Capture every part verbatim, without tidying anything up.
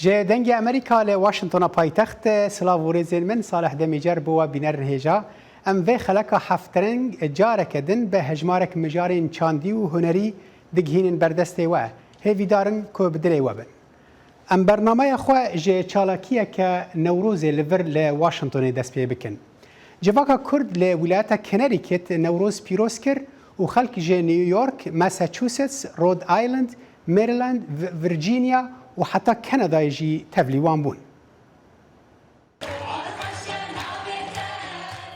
Ji Dengê Amerîka li Washingtona paytext, silav û rêzên min, Salih Demîcer bo we bînerin hêja. Em vê xeleka heftreng careke din bi hejmarek mijarên çandî û hunerî digihînin berdestê we. Hêvîdar in ku bi dilê we bin. Em bernameya xwe ji çalakiyeke Newrozê li vir li Washingtonê dest pê bikin. Civaka Kurd li wîlayeta Connecticut Newroz pîroz kir û xelk ji New York, Massachusetts, Rhode Island, Maryland, V-, Virginia û heta Kanadayê jî tevlî wan bûn.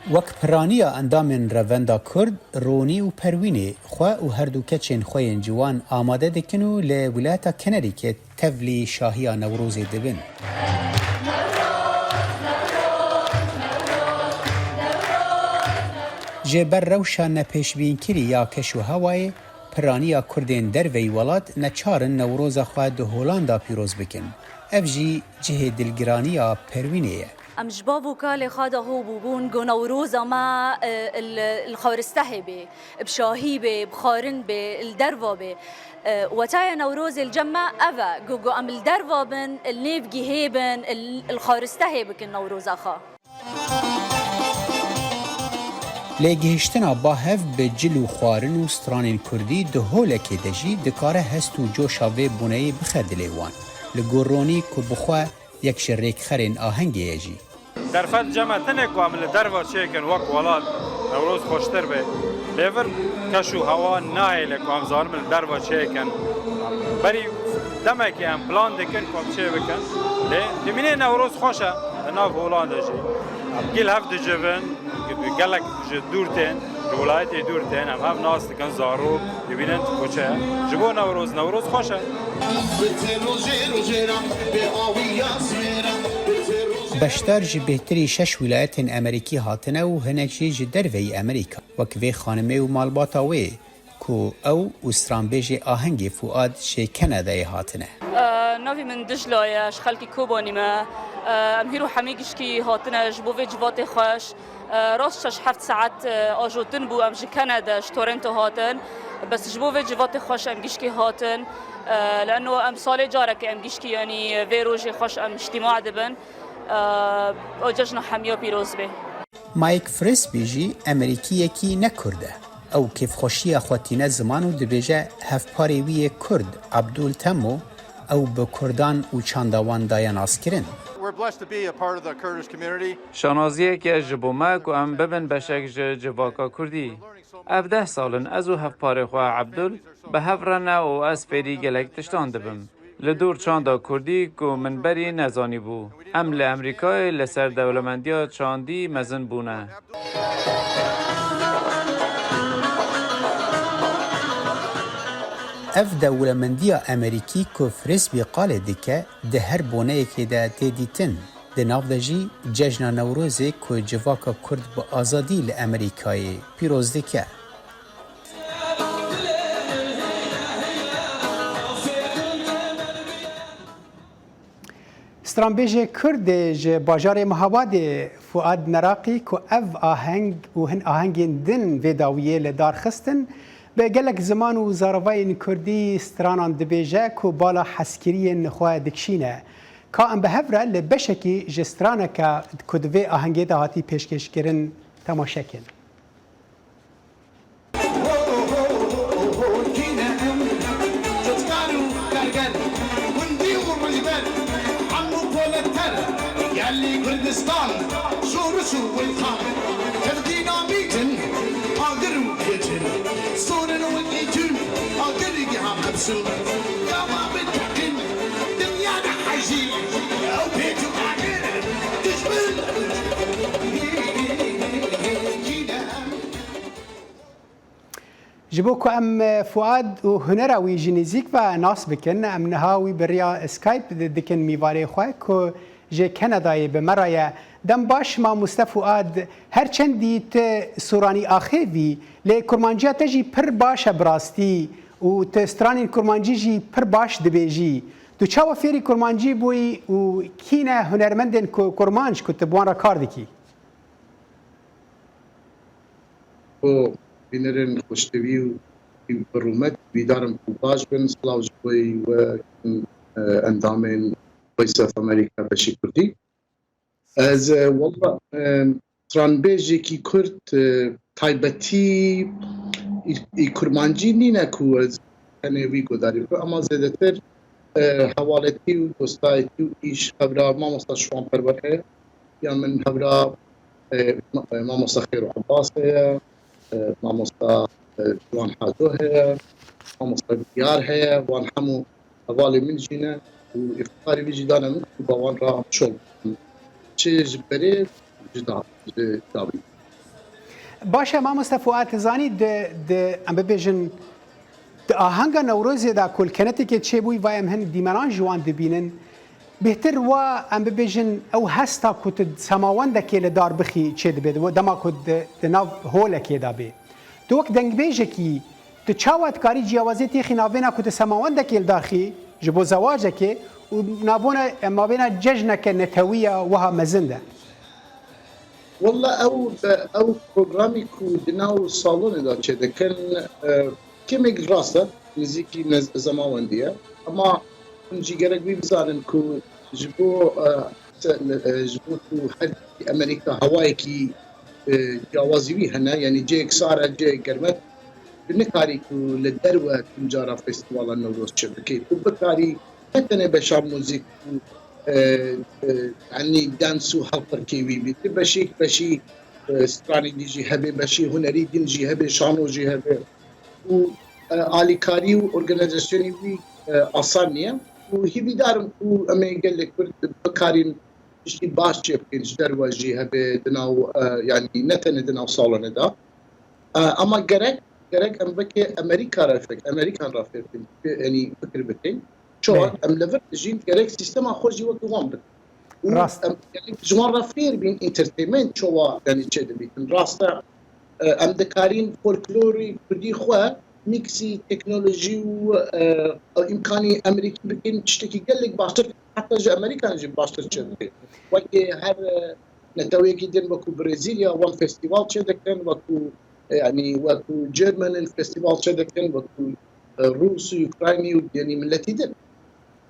Wek piraniya endamên Revenda Kurd, Ronî û Perwînê, xwe û her du keçên xwe yên ciwan amade dikin û li wilata Connecticut tevlî şahiya Newrozê dibin. Ji ber rewşa nepêşbînkirî ya keş û hewayê, piraniya Kurdên derveyî welat neçar in Newroza xwe di Holanda pîroz bikin. Ev jî cihê dilgiraniya Perwînê ye. Em ji bav û kalê xwe de hû bûbûn, got, Newroza me, e, li, li xaristehê bê, bi şahî bê, bi xwarin bê, li derva bê. E, wetaya Newrozê li cem me ev e. Got, got, em li derva bin, li nêv gihê bin, li, li xaristehê bikin Newroza xwe. Lê gihiştina ba hev bi cil û xwarin û stranên kurdî di holekê de jî dikare hest û coşa vê boneyê bixe dilê wan. Li gor Ronî ku bi xwe yek ji rêkxerên ahengê ye jî. Derfet cem e tenê ku em li derva çêkin wek welat Newroz xweştir be. Lê vir keş û hewa nahêle ku em zanim li derva çêkin. Berî demekê em plan dikin ku em çê bikin. Lê dimînê Newroz xweş e. Di nav Holanda jî. Em gil hev dicivin, gelek ji dûr tên, ji wilayetê dûr tên, em hev nas dikin, zarok dibînin koçe. Ji bo Newroz, Newroz xweş e. Beşdar ji bêhtirî şeş wîlayetên Amerîkî hatine û hinek jî ji derveyî Amerîka, wek vê xanimê û malbata wê, ku ew û stranbêjê ahengê Fuad ji Kanadayê hatine. E, navê min Dijla ye, ji xelkê Kobanî me. E, em hîro hemî gişkî hatine ji bo vê civatê xweş. E, rast şeş heft saet, e, ajotin bû, em ji Kanada, ji Toronto hatin. Bes ji bo vê civatê xweş em gişkî hatin. E, li eno em salê careke em gişkî, yanî vê rojê xweş em îctîma dibin. E, ew cejna hemiya pîroz bê. Mike Frisby jî Amerîkiyekî ne Kurd e. Ew kêfxweşiya xwe tîne ziman û dibêje hevparê wî yê Kurd, Abdul Temo, ew bi Kurdan û çanda wan daye naskirin. We're blessed to be a part of the Kurdish community. Şanaziyek e ji bo me ku em bibin beşek ji civaka Kurdî. Ev deh sal in ez û hevparê xwe Abdul bi hev re ne û ez fêrî gelek tiştan dibim. Li dor çanda Kurdî ku min berî nezanîbû. Em li Amerîkayê li ser dewlemendiya çandî mezin bûne. Ev dewlemendiya Amerîkî ku Frisbî qalê dike, di her boneyekê de tê dîtin. Di nav de jî cejna Newrozê ku civaka Kurd bi azadî li Amerîkayê pîroz dike. Stranbêjê Kurd ê ji bajarê Mehabadê Fuad Neraqî ku ev aheng û hin ahengên din vê dawiyê li dar xistin, bi gelek ziman û zaravayên Kurdî stranan dibêje ku bala hezkiriyên xwe dikişîne. Ka em bi hev re li beşekî ji straneke ku di vê ahengê de hatî pêşkêşkirin temaşe kin. Ji bo ku em Fuad û hunera wî ji nêzîk ve nas bikin, em niha wî bi riya Skype di-, dikin mîvarê xwe ku ji Kanadayê bi me re ye. Dem baş, mamoste Fuad, her çendî tu soranî axêvî, lê kurmanciya te jî pir baş e bi rastî û tu stranên kurmancî jî pir baş dibêjî. Tu çawa fêrî kurmancî bûyî û kî ne hunermendên ku-, kurmanc ku tu bi wan re kar dikî? Bo bînerên xweşdivî û bi rûmet, hêvîdar im ku baş bin. Silav ji bo we, e, endamên Voice of America beşê kurdî. Ez, e, wela, e, stranbêjekî kurd, e, taybetî ê, ê kurmancî nîne ku ez tenê wî guhdarî bikim, ama zêdetir, e, hewaletî û dostayetî û îş hevra mamosta Şiwan Perwer heye, ya min hevra, e, ma-, e, mamosta Xêro Abbas heye, e, mamosta, e, Ciwan Haco heye, mamosta Diyar heye, wan hemû hevalê min jî ne û îftiqarê wî jî dane min ku ba wan re şol bikim. Çi ji berê, ji da, ji dawî. Baş e, mamoste Fuat, zanî di, di, em bibêjin, di ahenga Newrozê de ku li Kenetîkê çêbûyî, va em hin dîmenan ji wan dibînin. Bêhtir wa em bibêjin, ew hesta ku tu semawendekê li dar bixî çêdibe, di, dema ku di, di nav holekê de bê. Tu wek dengbêjekî, tu çawa dikarî ciyawaziyê têxî navêna ku tu semawendekê li dar xî ji bo zewacekê û nabona, mabêna cejneke netewî ya wiha mezin de? Wela ew, ew programî ku di nav salonê de çêdikin, e, kêmêk rast e, nizîkî nez-, zemawendî ye. Ema hûn jî gerek wî bizanin ku ji bo, e, se-, e, ji bo ku her Amerîka hewayekî, e, ciyawazî wî hene, yanî cihêk sar e, cihêk germ e, tu nikarî ku li derve tu cara festîvala Newroz çêbikî. Tu bikarî ne tenê beşa muzîk û, e, e, yanî dans û hevpirkê wî bî. Tu beşîk beşî, e, stranê dî jî hebe, beşî hunerî din jî hebe, şano jî hebe. Û, e, alîkarî û organîzasyonê wî, e, asan niye. Û hîvîdar im ku em ê gelê Kurd bikarîn tiştî baş çêbikîn, ji derve jî hebe, di nav, e, yanî ne tenê di nav salonê de. E, ama gerek, gerek em weke Amerîka re fek-, Amerîkan re fêr bikin, yanî fikir bikin. Çawa Belê. Em li vir dijîn, gerek sîstema xwe jî weke wan bikin. Û Rast. Em, yanî ji wan re fêr bîn entertainment çawa, yanî çêdibîtin. Rast e, e, em dikarîn folklorî kurdî xwe mîksî teknolojî û, e, îmkanî Amerîkî bikin, tiştekî gelek baştir, heta ji Amerîkan jî baştir çêdibê. Wekî her, e, neteweyekî din wekû Brezîlya wan festîval çêdikin, wekû, e, yanî wekû Germanin festîval çêdikin, wekû, e, Rûs û Ukraynî û yanî miletî din.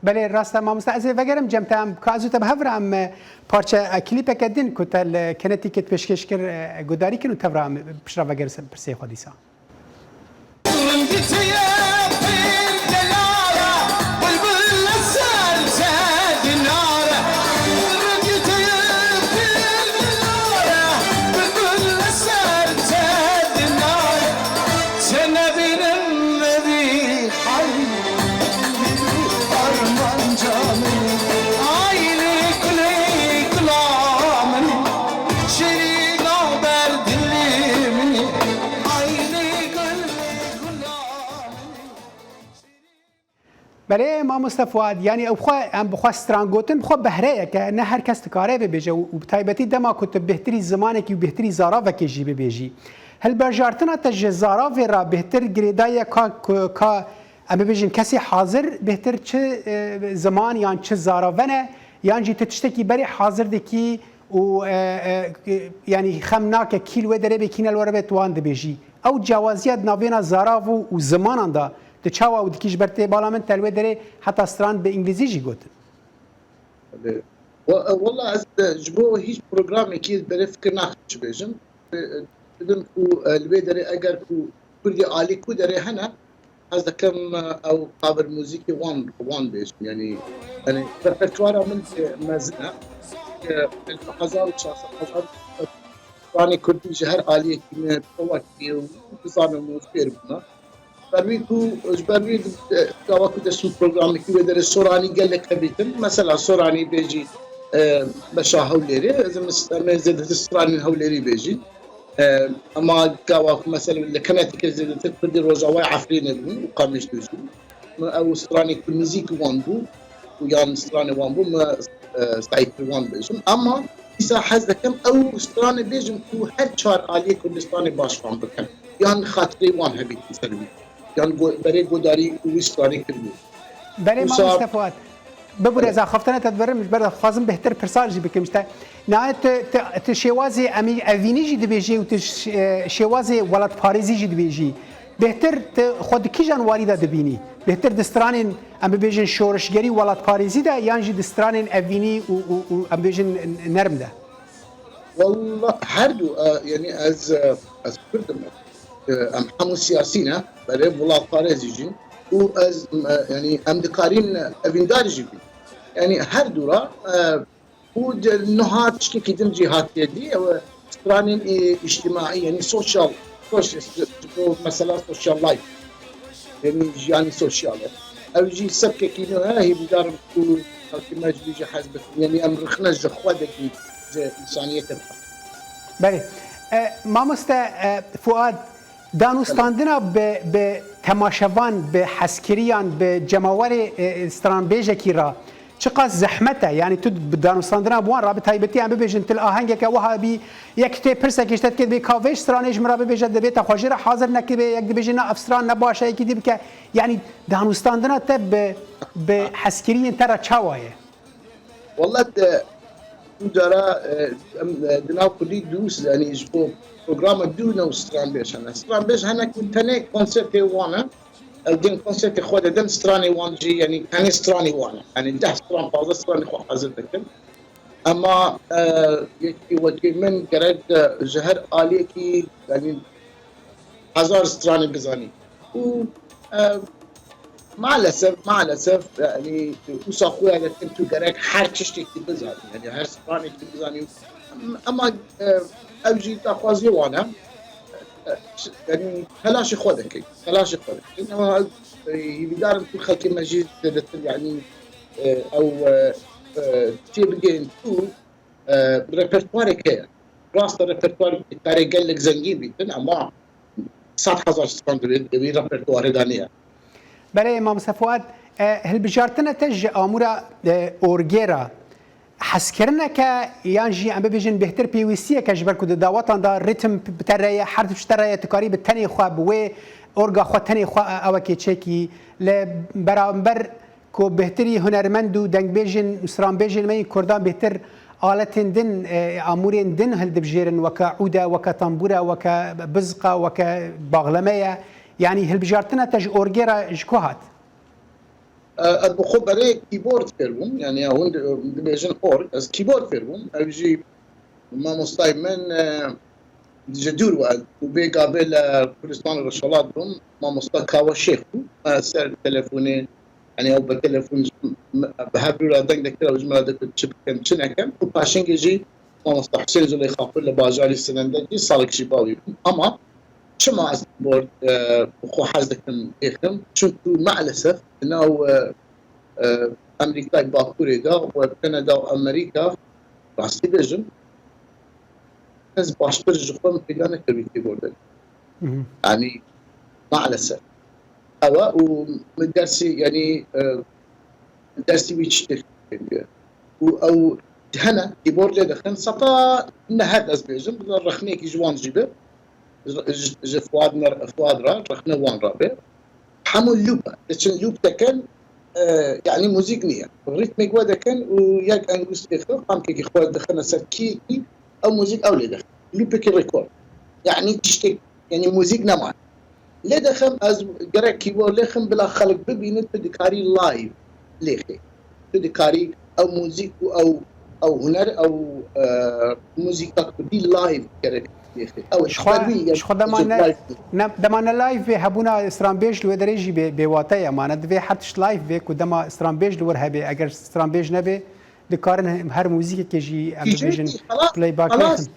Belê, rast e mamoste. Ez ê vegerim cem te, em ka ez û te bi hev re em, e, parçe, e, klîpeke din ku te li Connecticut pêşkêş kir, e, guhdarî kin û tev re em piştre vegerin ser pirsê xwe dîsa. Belê, mamoste Fuad, yanî ew xwe, em bi xwe stran gotin, bi xwe behreyek e, ne her kes dikare bibêje û, û bi taybetî dema ku tu bêhtirî zimanekî û bêhtirî zaravekê jî bibêjî. Hilbijartina te ji zaravê re bêhtir girêdayî ye ka, ku, ka, em bibêjin kesê hazir bêhtir çi, e, ziman yan çi zaraven e, yan jî tu tiştekî berê hazir dikî û, e, e, e, yanî xem nake kî li wê derê bê, kî ne li wê derê bê, tu wan dibêjî. Ew ciyawaziya di navêna zarav û, û zimanan de tu çawa ew dikî? Ji ber tê bala min te li wê derê heta stran bi îngilîzî jî gotin. Belê. Wa-, wela ez, e, ji bo hîç programekî berê fikir naxim çi bêjim. E, e, didim ku, e, li wê derê eger ku kurdî alî ku derê hene, ez dikim, e, ew cover muzîkê wan, wan bêjim. Yanî, yanî repertuara min, e, mezin e. E, hezar û çar sed, hezar û çar sed stranê kurdî ji her aliyekî me bi xwe kiriye û dizanim û fêr bûme. Ber wî ku, ji ber wî, e, gava ku dest û programekî wê derê soranî gelek hebîtin. Mesela soranî bêjî, e, beşa Hewlêrê, ez em, em ê zêdetir stranên Hewlêrî bêjîn. E, ema gava ku mesela li Connecticut zêdetir kurdî Rojavayê Efrînê bûn û Qamişlo jî. Min ew stranê ku nizîk wan bû û yan stranê wan bû, min, e, sahîbtir wan bêjim. Ema dîsa hez dikim ew stranê bêjim ku her çar aliyê Kurdistanê baş fam bikin. Yan xatirê wan hebîtin ser wî. Yan go-, berê godarî wî stranê kiribû. Belê, Wisa mamoste Fuat. Bibûre, ez axaftene te dibirim, ji ber de dixwazim bêhtir pirsa jî bikim. Ji te, nayê tu, tu, tu şêwazê emî-, evînî jî dibêjî û tu ş-, e, şêwazê welatparêzî jî dibêjî. Bêhtir tu xwe di kîjan warî de dibînî? Bêhtir di stranên, em bibêjin, şorişgerî û welatparêzî de, yan jî di stranên evînî û, û, û em bibêjin, nerm de? Wallah, her du, e, yanî ez, e, ez Kurd im. E, em hemû siyasî ne, belê welatparêzî jî. Û ez, e, yanî em dikarîn evîndarî jî bîn. Yanî her du ra, e, û di niha tiştekî din jî hatiye dî, ew e stranên, e, îctimaî, yanî sosyal, sosyal, ji bo mesela sosyal life, yanî jiyanî sosyal e. Ew jî sebkekî nû ye, hêvîdar im ku xelkê me ji vî jî hez bikin. Yanî em rixne ji xwe dekî, ji însaniyetê bikin. Belê. E, mamoste, e, Fuad, danûstandina bi, bi temaşevan, bi hezkiriyan, bi cemawerê, e, stranbêjekî re çiqas zehmet e. Yanî tu bi danûstandina bi wan re, bi taybetî em bibêjin, tu li ahengeke wiha bî, yek tê pirsekê ji te dike, dibê ka vê stranê ji min re bibêje, dibê te xwe jê re hazir nekiribe, yek dibêje na ev stran ne baş e, yekî dî bike. Yanî danûstandina te bi, bi hezkiriyên te re çawa ye? Wallah, de, du cara, e, em, e, di nav kurdî du, yanî ji bo programa du new stranbêj hene. Stranbêj hene ku tenê konsertê wan e. Ew din konsertê xwe de din stranê wan jî, yanî tenê stranê wan e. Yanî deh stran, pazdeh stranê xwe hazir dikin. Ema, e, yekî wekî min gerek, e, ji her aliyekî, yanî hezar stranê bizanî. Û, e, maalesef, maalesef, yanî wisa xuya dikin tu gerek her tiştekî bizanî. Yanî her stranekî bizanî. Ema, e, ev jî daxwaziyê wan e. E, yanî telaşê xwe dikin. Telaşê xwe dikin. Ema, e, hêvîdar im ku xelkê me jî zêdetir, yanî, e, ew, e, e, têbigihên ku, e, repertuarek heye. Rast e, repertuar karê gelek zengîn bîtin, ema sed hezar stran di vê, di vê repertuarê de niye. Belê, Mamoste Fuad, e, hilbijartina te ji amûra, e, orgê re hezkirineke, yan jî em bibêjin bêhtir pêwîstiyeke, ji ber ku di dawetan de rîtm bi te re ye, her tişt bi te re ye, tu karî bi tenê xwe, bi wê orga xwe tenê xwe, e, ewekê çêkî, li beramber ku bêhtirî hunermend û dengbêjên, stranbêjên me yên kurdan bêhtir aletên din, e, amûrên din hildibijêrin, weke ûd e, weke tambûr e, weke bizq e, weke baxleme ye. Yanî hilbijartina te ji orgê re ji ku hat? E, ez bi xwe berê kîbord fêr bûm, yanî ya hûn di-, dibêjin org, ez kîbord fêr bûm. Ev jî mamostayê min, e, ji dûr we û bê gavê li Kurdistanê Rojhilat bûm, mamosta Kawa Şêx bû. Me ser telefonê, yanî ew bi telefon ji m-, bi hev re deng dikir û ji min re digot çi bikim, çi nekim. Û paşingê jî mamosta Husên Zuleyxapur li bajarê Silendekê, salek jî bawî bûm. Ama çima ez kîbord, e, bi xwe hez dikim bêxim? Çunku maalesef di nav, e, e, Amerîkayê Bakurê de û Kanada û Amerîka, rastî bêjim, ez baştir ji xwe min peyda nekir wî kîbordê. Hı hı. Yanî, maalesef. Ew e û min dersî, yanî, e, dersî wî tiştê fêr bûye. Û ew hene, kîbord lê dixin, seta nehet ez bêjim, rexneyekî ji wan jî be, ji, ji, ji Fuad me, Fuad re, rexne wan re be. Hemû loop e. Diçin loop dikin, e, yanî muzîk niye. Rîtmê xwe dikin û yek engûstê xwe, qamkekî xwe dixine ser kîyekî, ew muzîk ew lê dixin. Loopekî rekord. Yanî tiştek, yanî muzîk nema. Lê dixim, ez gerek kîbor lêxim, bila xelk bibînin, tu dikarî live lêxê. Tu dikarî ew muzîk û ew, ew huner, ew, e, muzîka kurdî live gerek lêxê. Ew Ji xwe, ji xwe dema ne, ne, dema ne live bê, hebûna stranbêj li wê derê jî bê, bêwate ye. Mane divê her tişt live bê ku dema stranbêj li wir hebê. Eger stranbêj nebê, dikarin her muzîkekê jî, em bibêjin, playback lêxin.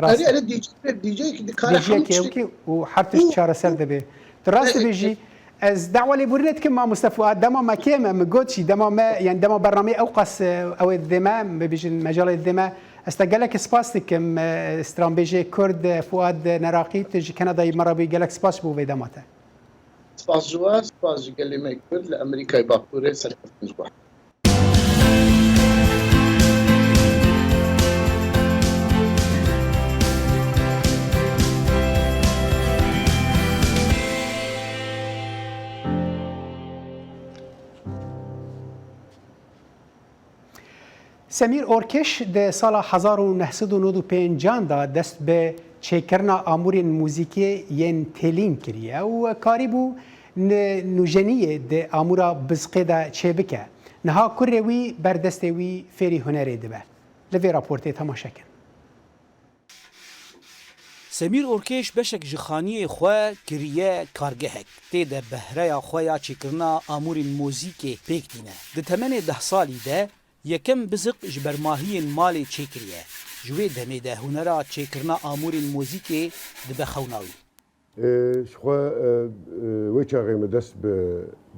Rast e. Erê, erê, D J, D J dikare hemû tiştê û her tişt çareser dibe. Tu rast dibêjî. Ez dawa lêborînê dikim, mamoste Fuad. Dema me kêm e, min got jî, dema me, yani dema bernameyê ewqas, e, ew ê didê me, bibêjin, mecalê didê me. Ez te gelek spas dikim, e, stranbêjê Kurd, e, Fuad Neraqî, tu ji Kanadayê me re bûyî, gelek spas ji bo vê dema te. Spas ji we, spas ji gelê me Kurd li Amerîkayê Bakurê, serkeftin ji we. Semîr Orkeş di sala hezar û neh sed û nod û pêncan de dest bi Çêkirina amûrên muzîkê yên têlîn kiriye û karîbû ni-, nûjeniyê di amûra bizqê de çêbike. Niha kurê wî ber destê wî fêrî hunerê dibe. Li vê raportê temaşe kin. Semîr Orkêş beşek ji xaniyê xwe kiriye kargehek. Tê de behreya xwe ya çêkirina amûrên muzîkê pêk tîne. Di temenê deh salî de yekem biziq ji bermahiyên malê çêkiriye. Ji wê demê de hunera çêkirina amûrên muzîkê dibe xewna wî. E, ji xwe, e, e, wê çaxê min dest bi,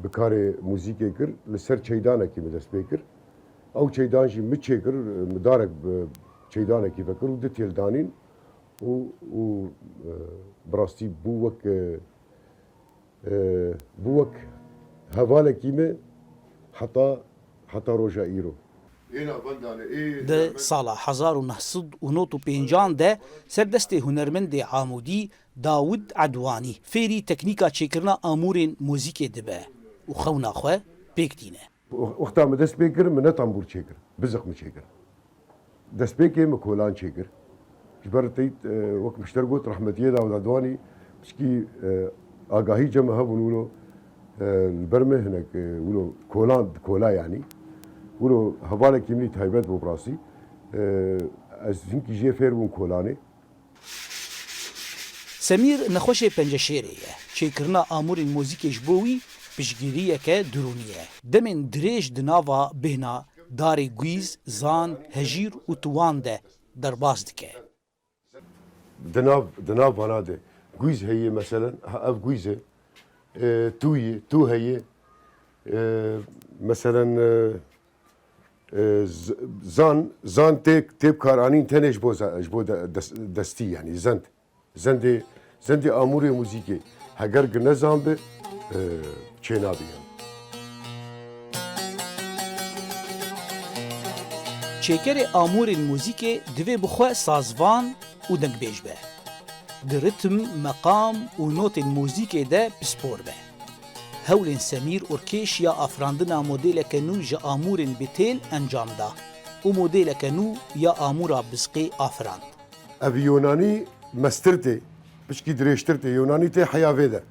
bi karê muzîkê kir, li ser çeydanekî min dest pê kir. Ew çeydan jî min çêkir, min darek bi çeydanekî vekir û du têl danîn û, û, e, bi rastî bû wek, e, e, bû wek hevalekî min heta, heta roja îro. Di sala hezar û neh sed û nod û pêncan de ser destê hunermendê Amûdî Dawid Edwanî fêrî teknîka çêkirina amûrên muzîkê dibe û xewna xwe pêk tîne. Wexta min dest pê kir, min ne tambûr çêkir, biziq min çêkir. Destpêkê min kolan çêkir. Ji ber teyt, e, wek min ji te re got, rehmetiyê Dawid Edwanî, pişkî, e, agahî cem hebûn wilo, e, li ber min hinek, e, wilo kolan, kola yanî. Wilo hevalekî min î taybet bû bi rastî. E, ez hinkî jê fêr bûm kolanê. Semîr nexweşê penceşêrê ye. Çêkirina amûrên muzîkê ji bo wî piştgiriyeke dirûnî ye. Demên dirêj di nava bêhna darê gwîz, zan, hejîr û tiwan de derbas dike. Di nav, di nav vana de gwîz heye, meselen, ha, ev gwîz e, e, tû ye, tû heye, e, meselen, e, e, z-, zan, zan tê, tê bikaranîn tenê ji bo ze-, ji bo de-, des-, destî, yanî zend. Zendê, zendê amûrê muzîkê heger gi nezan bi, e, çênabî yanî. Çêkerê amûrên muzîkê divê bi xwe sazvan û dengbêj be. Di ritm, meqam û notên muzîkê de pispor be. Hewlên Semîr Orkêş ya afirandina modêleke nû ji amûrên bêtêl encam da û modêleke nû ya amûra bizqê afirand. Ev Yonanî mestir tê, pişkî dirêjtir tê. Yonanî tê heya vê de.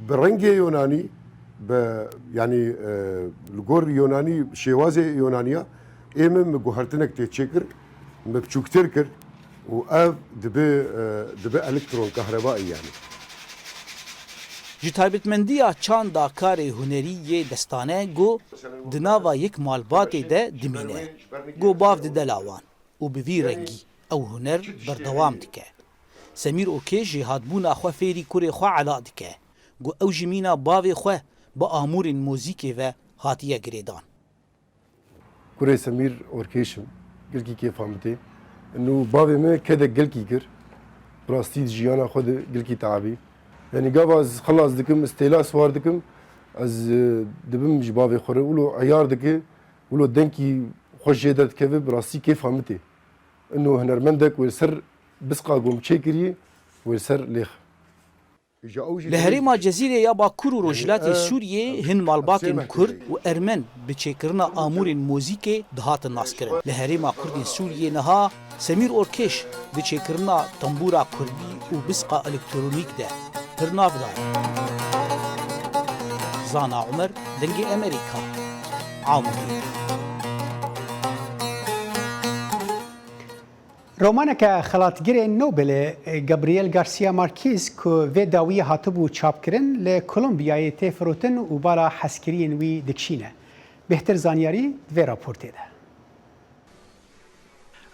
Bi rengê Yonanî, bi, yanî, e, li gor Yonanî, şêwazê Yonaniya, ê min, min guhertinek tê çêkir, min biçûktir kir û ev dibe, e, dibe elektron, kahrebayî yanî. Ji taybetmendiya çanda karê hunerî yê destane ku di nava yek malbatê de dimîne, ku bav dide lawan û bi vî rengî ew huner berdewam dike. Semîr Okê jêhatbûna xwe fêrî kurê xwe Ela dike, ku ew ji mîna bavê xwe bi amûrên muzîkê ve hatiye girêdan. Kurê Semîr Orkêş im, gelkî kêfa min tê. Û bavê min kedek gelkî kir. Bi rastî di jiyana xwe de gelkî teabî. Yanî gava ez xilas dikim, ez têla siwar dikim, ez, e, dibim ji bavê xwe re wilo eyar dike, wilo dengkî xweş jê derdikeve, bi rastî kêfa min tê. Ino hunermendek wê li ser bisqa ku min çêkirî, wê li ser lêx. Li herêma Cezîrê ya Bakur û Rojhilatê Sûriyê hin malbatên Kurd û Ermen bi çêkirina amûrên muzîkê dihatin naskirin. Li herêma Kurdên Sûriyê niha Semîr Orkêş di çêkirina tembûra kurdî û bisqa elektronîk de pir navdar e. Zana Umer, Dengê Emerîka, Amûdê. Romaneke xelatgirê Nobelê Gabriel Garcia Marquez ku vê dawiyê hatibû çapkirin, li Kolombiyayê tê firotin û bala hezkiriyên wî dikişîne. Bêhtir zanyarî di vê raportê de.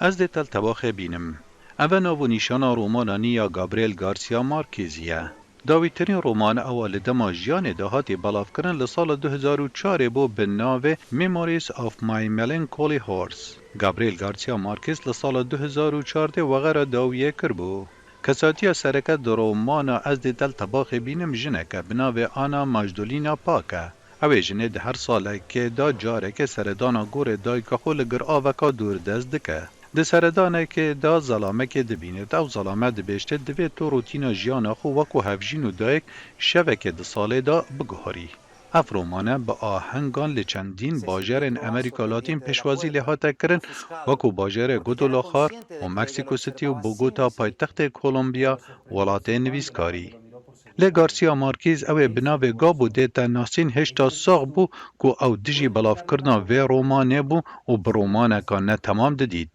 Ez dê te li tebaxê bînim. Ev e nav û nîşana romana nî ya Gabriel Garcia Marquezî ye. Dawîtirîn roman ew a li dema jiyanê de hatî belavkirin li sala du hezar û çarê bû bi navê Memories of My Melancholy Horse. Gabriel Garcia Marquez li sala du hezar û çardeh wexera dawiyê kiribû. Kesatiya sereke di romana Ez dê te li tebaxê bînim jineke bi navê Ana Majdolina Pak e. Ew ê jinê di her salekê de careke seredana gorê dayika xwe li gir aveka dûr dest dike. Di seredanekê de zelamekê dibînit. Ew zelame dibêjte, divê tu rutîna jiyana xwe wekû hevjîn û dayik şevekê di salê de biguherî. Ev romane bi ahengan li çendîn bajarên Amerîka Latîn pêşwazî lê hate kirin, wekû bajarê Guadalaxar û Mexico City û Bogota paytextê Kolombiya, welatê nivîskarî. Lê Garcia Marquez ew ê bi navê Gabo dête nasîn hêşta sax bû ku ew dijî belavkirina vê romanê bû û bi romaneka ne temam didît.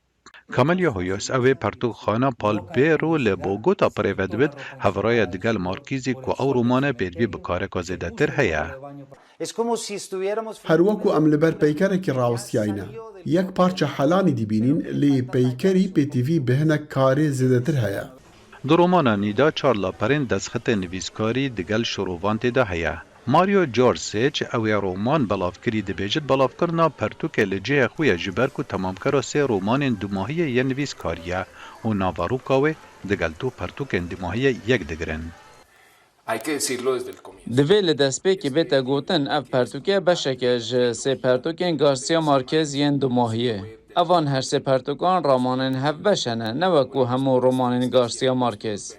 Camelia Hoyos ew ê pertûkxana Palbero li Bogota bi rê ve dibit, hevraya digel Markîzî ku ew romane pêdivî bi kareka zêdetir heye. Her weku em li ber peykerekî rawestiyayî ne. Yek parça helanî dibînîn, lê peykerî pêtivî bi hinek karê zêdetir heye. Di romana Nîda çar laperên destxetê nivîskarî digel şirovan tê de heye. Mario George Sage ew ê roman belavkirî dibêjit belavkirina pertûkê li cihê xwe ye ji ber ku temamkera sê romanên dumahiyê ye nivîskarî ye û naveroka wê digel du pertûkên dumahiyê yek digirin. Divê li destpêkê bête gotin ev pertûke beşek e ji sê pertûkên Garcia Marquez yên dumahiyê. Evan her sê pertûkan ramanên hevbeş hene, ne wekû hemû romanên Garcia Marquez.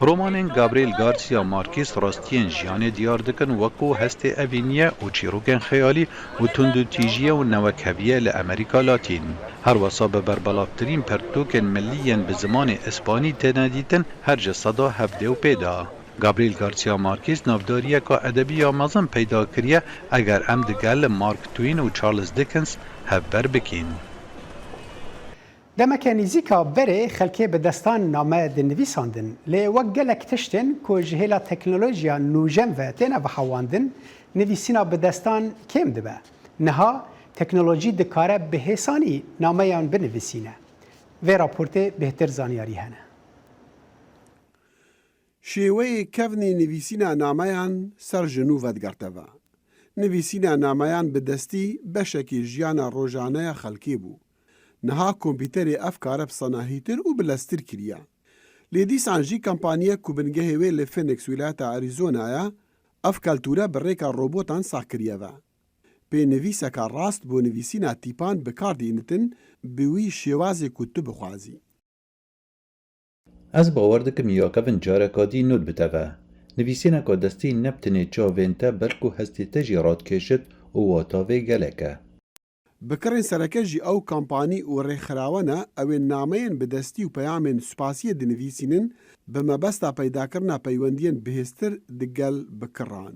Romanên Gabriel Garcia Marquez rastiyên jiyanê diyar dikin wekû hestê evîniyê û çîrokên xeyalî û tundûtîjiyê û newekheviye li Amerîka Latîn. Her wesa bi berbelavtirîn pertûkên milî yên bi zimanê îspanî têne dîtin her ji seda hevdê û pê de. Gabriel Garcia Marquez navdariyeka edebî ya mezin peyda kiriye eger em digel Mark Twain û Charles Dickens hevber bikîn. Demeke nêzîka berê xelkê bi destan name dinivîsandin, lê wek gelek tiştên ku ji hêla teknolojiya nûjen ve têne vehewandin, nivîsîna bi destan kêm dibe. Niha teknolojî dikare bi hêsanî nameyan binivîsîne. Vê raportê bêhtir zanyarî hene. Şêweyê kevnî nivîsîna nameyan ser ji nû vedigerte ve. Nivîsîna nameyan bi destî beşekî jiyana rojane ya xelkê bû. Niha kompîterê ev kare bi senahîtir û bi leztir kiriye. Lê dîsan jî kampanyek ku bingehê wê li Phoenix wîlayeta Arizona ye, ev keltûre bi rêka robotan sax kiriye ve. Pênivîseka rast bo nivîsîna tîpan bi kar dihênitin bi wî şêwazê ku tu bixwazî. Ez bawer dikim ya kevin careka dî nû dibite ve. Nivîsîneka destî ne bi tenê çavên te belku hestê te jî radikêşit û wata vê gelek e. Bikirên sereke jî ew kampanî û rêxirawe ne, ew ên nameyên bi destî û peyamên spasiyê dinivîsînin, bi mebesta peydakirina peywendiyên bihêztir digel bikiran.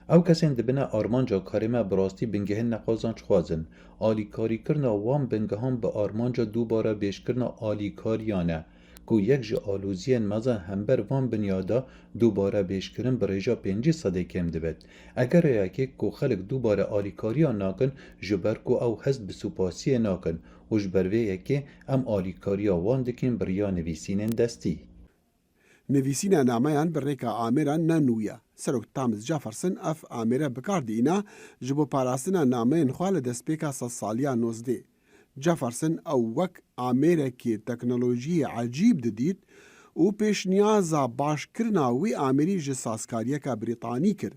Ew kesên dibine armanca karê me bi rastî bingehên neqazançxwaz in. Alîkarîkirina wan bingehan bi armanca dubare bêjkirina alîkariyan e, ku yek ji aloziyên mezin hember van binyada dubare bêjkirin bi rêja pêncî sedê kêm dibit. Eger rêyekê ku xelk dubare alîkariya nakin, ji ber ku ew hest bi supasiyê nakin û ji ber vê yekê em alîkariya wan dikin bi riya nivîsînên destî. Nivîsîna nameyan bi rêka amêran ne nû ye. Serok Thomas Jefferson ev amêre bi kar diîna ji bo parastina nameyên xwe li destpêka sedsaliya nozdeh. Jefferson ew wek amêrekê teknolojiyê ecîb didît û pêşniyaza başkirina wî amêrî ji sazkariyeka Brîtanî kir.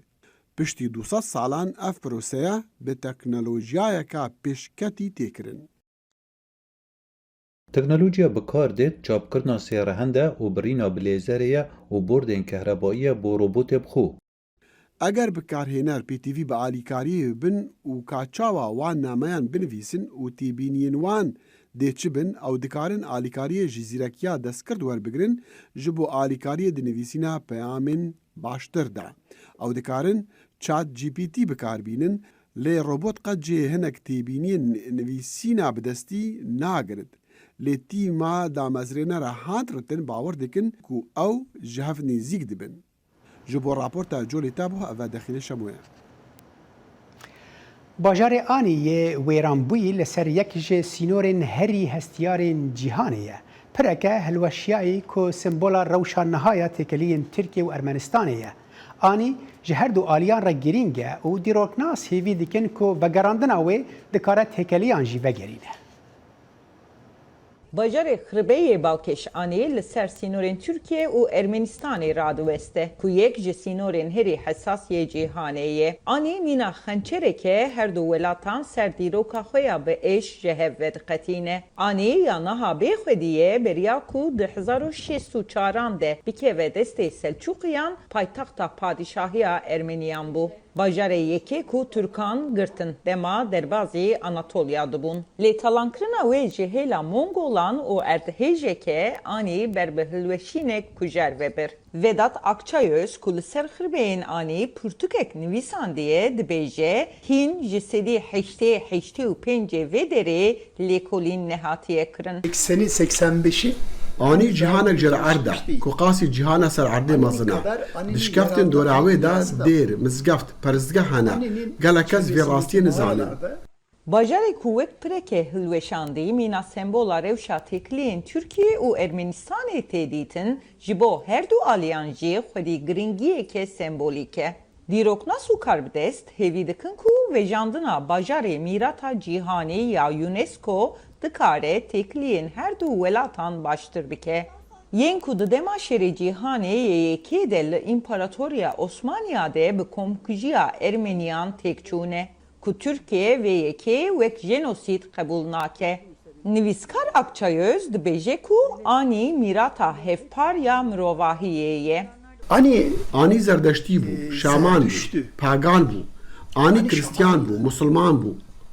Piştî du sed salan ev proseye bi teknolojiyayeka pêşketî tê kirin. Teknolojiya bi kar dêt çapkirina sêrehend e û birîna bi lêzerê ye û bordên kehrebayî ye bo robotê bi xwe. Eger bikarhêner pêtivî bi alîkariyê bin û ka çawa wan nameyan binivîsin û têbîniyên wan dê çi bin, ew dikarin alîkariyê ji zîrekiya destkirt werbigirin ji bo alîkariyê di nivîsîna peyamên baştir de. Ew dikarin Chat G P T bi kar bînin, lê robot qet cihê hinek têbîniyên nivîsîna bi destî nagirit. Lê tîma damezrênera handwritten bawer dikin ku ew ji hev nêzîk dibin. Ji bo raporta Colê Tabo eve dexîne şemoye. Bajarê Anî yê wêranbûyî li ser yek ji sînorên herî hestiyarên cîhanê ye. Pireke hilweşiyayî ku sembola rewşa niha ya têkeliyên Tirkiye û Ermenistanê ye. Anî ji her du aliyan re girîng e û dîroknas hêvî dikin ku vegerandina wê dikare têkeliyan jî vegerîne. Bajarê Xirbeyê Balkêş Anî li ser sînorên Tirkiye û Ermenistanê radiweste, ku yek ji sînorên herî hesas yê cîhanê ye. Anî mîna xençereke her du welatan ser dîroka xwe ya bi êş ji hev vediqetîne. Anî ya niha bê xwedî ye, beriya ku di hezar û şêst û çaran de bikeve destê Selçûqiyan, paytexta padîşahiya Ermeniyan bû. Bajarê yekê ku Tirkan girtin, dema derbazî Anatolya dibûn. Lê talankirina wê ji hêla Mongolan û erdhêjeke Anî ber bi hilweşînek kujer ve bir. Vedat Akçayöz ku li ser xirbeyên Anî pirtûkek nivîsandiye, dibêje, hîn ji sedî heştê heştê û pêncê vê derê lêkolîn nehatiye kirin. Seksenî seksen beşî Anî cîhanek ji li erd e, ku qasî cîhana ser erdê mezin e. Di şikeftên dora wê de dêr, mizgeft, peristgeh hene. Gelek kes vê rastiyê nizanin. Bajarê ku wek pireke hilweşandî mîna sembola rewşa têkiliyên Tirkiye û Ermenistanê tê dîtin, ji bo her du aliyan jî xwedî giringiyeke sembolîk e. Dîroknas û karbidest hêvî dikin ku vejandina bajarê mîrata cîhanî ya UNESCO dikare têkiliyên her du welatan baştir bike. Yên ku di dema Şerê Cîhanê yê Yekê de li Împaratoriya Osmaniya de bi komkujiya Ermeniyan têk çûne, ku Tirkiye vê yekê wek jenosîd qebûl nake. Nivîskar Akçayöz dibêje ku Anî mîrata hevpar ya mirovahiyê ye. Anî Anî Zerdeştî bû, Şaman bû, Pagan bû. Anî Kristiyan bû, Musulman bû.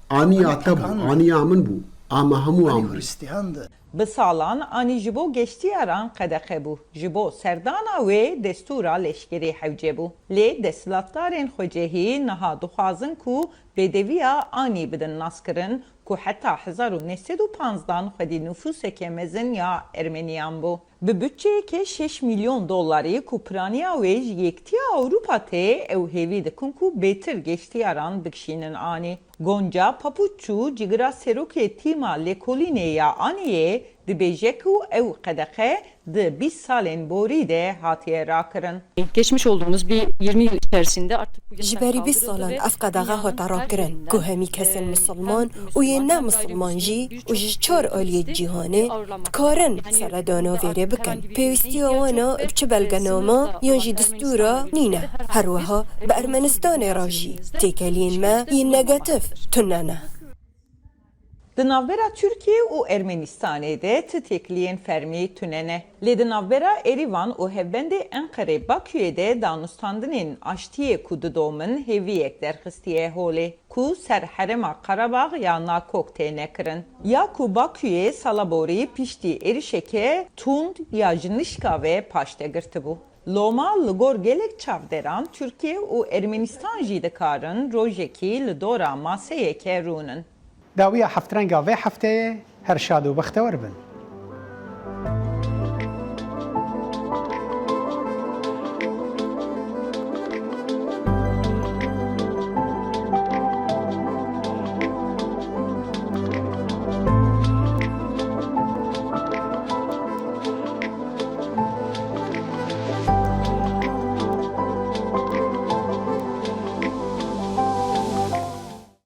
Anî ya te bû, Anî ya min bû, a me hemûyan bû. Bi salan Anî ji bo geştiyaran qedexe bû. Ji bo serdana wê destûra leşkerî hewce bû. Lê desthilatdarên xwecehî niha dixwazin ku bêdeviya Anî bidin naskirin, ku heta hezar û neh sed û panzdan xwedî nufûseke mezin ya Ermeniyan bû. Bi budçeyeke şeş milyon dolarî ku piraniya wê ji Yekitiya Ewropa tê, ew hêvî dikin ku bêtir geştiyaran bikişînin Anî. Gonca Papuççu, cigira serokê tîma lêkolînê ya Aniyê, dibêje ku ew qedexe di bîst salên borî de hatiye rakirin. Geçmiş olduğumuz bir yirmi yıl içerisinde artık bu Ji berî bîst salan ev qedexe hate rakirin ku hemî kesên misilman û yên ne misilman jî û ji çar aliyê cîhanê dikarin seredana vêrê bikin. Pêwîstiya wan a bi çi belgenama yan jî distûra nîne. Her wiha bi Ermenistanê re jî têkeliyên me yên negatîf tune ne. Di navbera Tirkiye û Ermenistanê de ti têkiliyên fermî tune ne. Lê di navbera Erîvan û hevbendê Enqerê Bakuyê de danûstandinên aştiyê ku didomin hêviyek derxistiye holê, ku ser herêma Qarabax ya Nakok têne kirin. Ya ku Bakuyê sala borî piştî êrişeke tund ya ji nişka ve paşde girtibû. Loma li gor gelek çavderan Tirkiye û Ermenistan jî dikarin rojekî li dora maseyeke rûnin. Dawiya heftreng a vê hefteyê her şad û bextewar bin.